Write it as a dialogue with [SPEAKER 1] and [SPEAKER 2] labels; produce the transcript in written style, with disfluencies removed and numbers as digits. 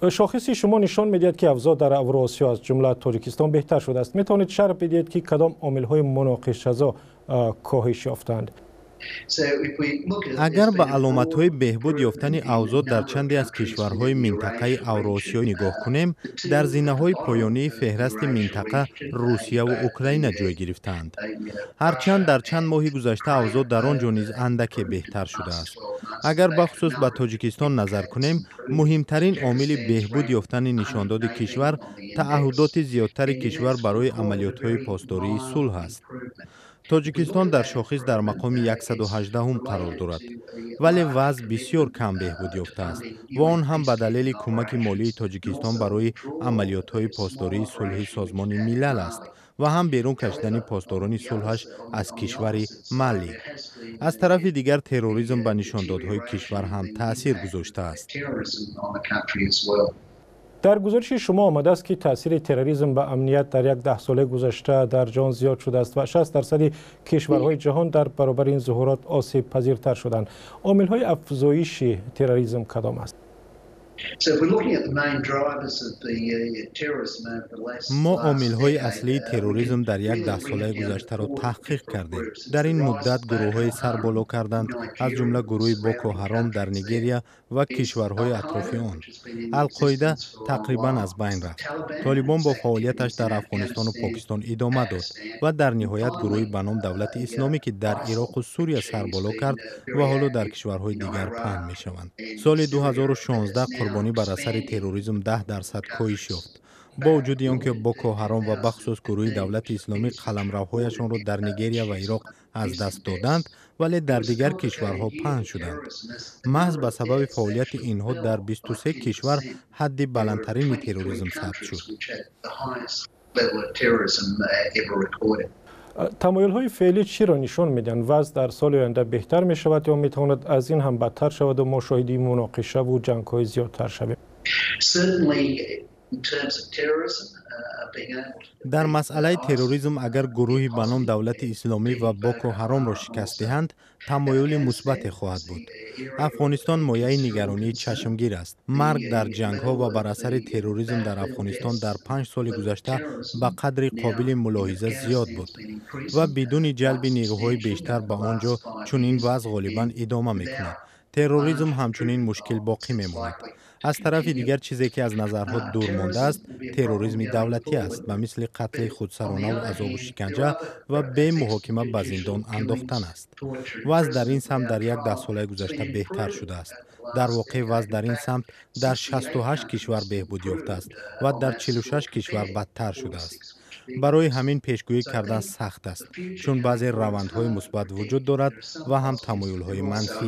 [SPEAKER 1] Шохиси шумо нишон медиҳад, ки авзоъ дар Авроосиё, аз ҷумла Тоҷикистон, беҳтар шудааст. Метавонед шарҳ бидиҳед, ки кадом омилҳои муноқишазо коҳиш ёфтанд?
[SPEAKER 2] Агар ба аломатҳои беҳбуд ёфтани авзоъ дар чанде аз кишварҳои минтақаи Авроосиё нигоҳ кунем, дар зинаҳои поёнии феҳрасти минтақа Русияву Украина ҷой гирифтаанд. Ҳарчанд дар чанд моҳи гузашта авзоъ дар он ҷо низ андаке беҳтар шудааст. Агар бахусус ба Тоҷикистон назар кунем, муҳимтарин омили беҳбуд ёфтани нишондоди кишвар тааҳҳудоти зиёдтари кишвар барои амалиётҳои посдории сулҳ аст. Тоҷикистон дар шохис дар мақоми 118-ум қарор дорад, вале вазъ бисёр кам беҳбуд ёфтааст ва он ҳам ба далели кӯмаки молии Тоҷикистон барои амалиётҳои посдории сулҳи Созмони Милал аст ва ҳам берун кашидани посдорони сулҳаш аз кишвари Мали. Аз тарафи дигар, терроризм ба нишондодҳои кишвар ҳам таъсир гузоштааст.
[SPEAKER 1] Дар гузориши шумо омадааст, ки таъсири терроризм ба амният дар як даҳсолаи гузашта дар ҷаҳон зиёд шудааст ва 60% кишварҳои ҷаҳон дар баробари ин зуҳурот осебпазиртар шуданд. Омилҳои афзоиши терроризм кадом аст?
[SPEAKER 2] Мо омилҳои аслии терроризм дар як даҳсолаи гузаштаро таҳқиқ кардем. Дар ин муддат гурӯҳҳое сар боло карданд, аз ҷумла гурӯҳи Боко Ҳаром дар Нигерия ва кишварҳои атрофи он. Алқоида тақрибан аз байн рафт. Толибон бо фаъолияташ дар Афғонистону Покистон идома дод ва дар ниҳоят гурӯҳи ба ном Давлати Исломӣ, ки дар Ироқу Сурия сарболо кард ва ҳоло дар кишварҳои дигар паҳн мешаванд. Соли 2016 қурбонӣ бар асари терроризм 10% коҳиш ёфт. Бо вуҷуди он ки Боко Ҳаром ва бахусус гурӯҳи Давлати Исломӣ қаламравҳояшонро дар Нигерия ва Ироқ аз даст доданд, вале дар дигар кишварҳо паҳн шуданд. Маҳз ба сабаби фаъолияти инҳо дар 23 кишвар ҳадди баландтарини терроризм сабт шуд.
[SPEAKER 1] Тамоюлҳои феълӣ чиро нишон медиҳанд? Вазъ дар соли оянда беҳтар мешавад ё метавонад аз ин ҳам бадтар шаваду мо шоҳиди муноқишаву ҷангҳои зиёдтар шавем?
[SPEAKER 2] Дар масъалаи терроризм, агар гурӯҳи ба ном Давлати Исломӣ ва Боко Ҳаромро шикаст диҳанд, тамоюли мусбате хоҳад буд. Афғонистон мояи нигаронии чашмгир аст. Марг дар ҷангҳо ва бар асари терроризм дар Афғонистон дар 5 соли гузашта ба қадри қобили мулоҳиза зиёд буд ва бидуни ҷалби нерӯҳои бештар ба он ҷо чунин вазъ ғолибан идома мекунад. Терроризм ҳамчунин мушкил боқӣ мемонад. Аз тарафи дигар, чизе ки аз назарҳо дур мондааст, терроризми давлатӣ аст, ба мисли қатли худсаронаву азобу шиканҷа ва бемуҳокима ба зиндон андохтан аст. Вазъ дар ин самт дар як даҳсолаи гузашта беҳтар шудааст. Дар воқеъ, вазъ дар ин самт дар 68 кишвар беҳбуд ёфтааст ва дар 46 кишвар бадтар шудааст. Барои ҳамин пешгӯӣ кардан сахт аст, чун баъзе равандҳои мусбат вуҷуд дорад ва ҳам тамоюлҳои манфӣ.